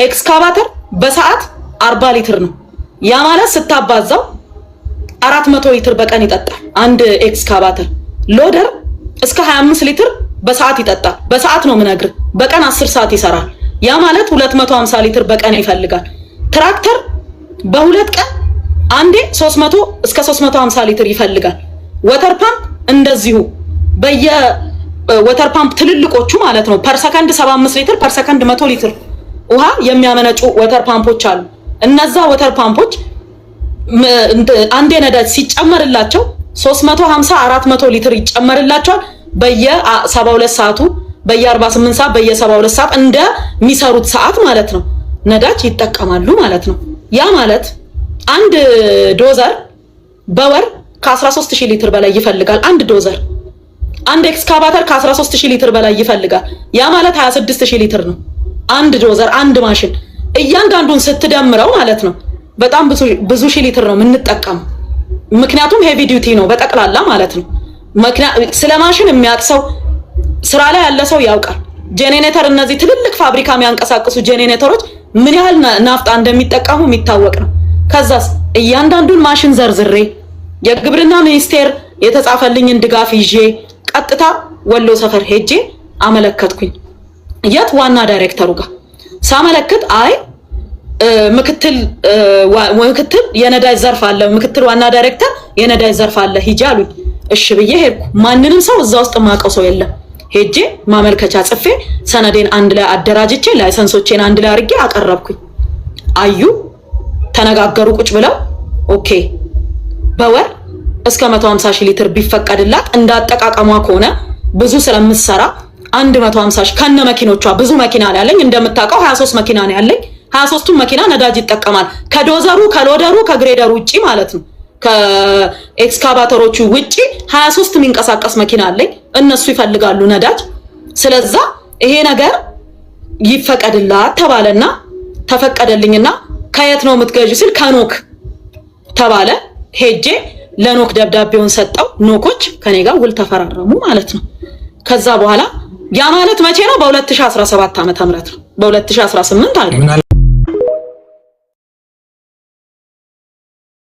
ኤክስካቫተር በሰዓት 40 ሊትር ነው። ያ ማለት ስታባዛው 400 ሊትር በቀን ይጠጣል አንድ ኤክስካቫተር። Loader እስከ 25 ሊትር በሰዓት ይጠጣል። በሰዓት ነው ምነግርህ። በቀን 10 ሰዓት ይሰራል። ያ ማለት 250 ሊትር በቀን ይፈልጋል። ትራክተር በ2 ቀን አንዴ 300 እስከ 350 ሊትር ይፈልጋል። Water pump እንደዚሁ፣ በየ water pump ትልልቆቹ ማለት ነው፣ per second 75 ሊትር፣ per second 100 ሊትር ውሃ የሚያመነጩ water pump ኦች አሉ። እነዛ water pump ኦች አንዴ ነዳጅ ሲጨመርላቸው 350 400 ሊትር ይጨመርላቸዋል። በየ72 ሰዓቱ፣ በየ48 ሰዓት፣ በየ72 ሰዓት እንደሚሰሩት ሰዓት ማለት ነው ነዳጅ ይጠቀማሉ ማለት ነው። ያ ማለት አንድ ዶዘር በወር ከ13,000 ሊትር በላይ ይፈልጋል። አንድ ዶዘር፣ አንድ ኤክስካቫተር ከ13,000 ሊትር በላይ ይፈልጋል። ያ ማለት 26,000 ሊትር ነው። አንድ ዶዘር፣ አንድ ማሽን እያንዳንዱን ስትደምረው ማለት ነው በጣም ብዙ ብዙ ሺህ ሊትር ነው የምንጠቀመው። ምክንያቱም heavy duty ነው በጠቅላላ ማለት ነው። ስለ ማሽን የሚያውቅ ሰው፣ ስራ ላይ ያለ ሰው ያውቃል። ጄኔሬተር፣ እነዚህ ትልልቅ ፋብሪካ የሚያንቀሳቅሱ ጄኔሬተሮች ምን ያህል ናፍጣ እንደሚጠቀሙ የሚታወቅ ነው። ከዛስ እያንዳንዱን ማሽን ዘርዝሬ የግብርና ሚኒስቴር የተጻፈልኝን ድጋፍ ይዤ ቀጥታ ወሎ ሰፈር ሄጄ አመለከትኩኝ። የት? ዋና ዳይሬክተሩ ጋር ሳመለክት አይ ምክትል የነዳጅ ዘርፍ አለ፣ ምክትል ዋና ዳይሬክተር የነዳጅ ዘርፍ አለ፣ ሂጂ አሉኝ። እሺ ብዬ ሄድኩ። ማንንም ሰው እዛ ውስጥ የማውቀው ሰው የለም። ሄጄ ማመልከቻ ጽፌ ሰነዴን አንድ ላይ አደራጅቼ license ኦቼን አንድ ላይ አድርጌ አቀረብኩኝ። አዩ፣ ተነጋገሩ ቁጭ ብለው። Okay፣ በወር እስከ 150 ሺህ ሊትር ቢፈቀድላት፣ እንዳጠቃቀሟ ከሆነ ብዙ ስለምትሰራ 150 ሺህ ከነ መኪኖቿ። ብዙ መኪና ነው ያለኝ፣ እንደምታውቀው 23 መኪና ነው ያለኝ። 23ቱም መኪና ነዳጅ ይጠቀማል። ከዶዘሩ፣ ከሎደሩ፣ ከግሬደሩ ውጪ ማለት ነው። ከኤክስካቫተሮቹ ውጪ 23 የሚንቀሳቀስ መኪና አለኝ። እነሱ ይፈልጋሉ ነዳጅ። ስለዛ ይሄ ነገር ይፈቀድላት ተባለና ተፈቀደልኝና ከየት ነው የምትገዢ ስል ከኖክ ተባለ። ሄጄ ለኖክ ደብዳቤውን ሰጠው። ኖኮች ከኔ ጋር ውል ተፈራረሙ ማለት ነው። ከዛ በኋላ ያ ማለት መቼ ነው? በ2017 ዓመተ ምህረት ነው። በ2018 አለ።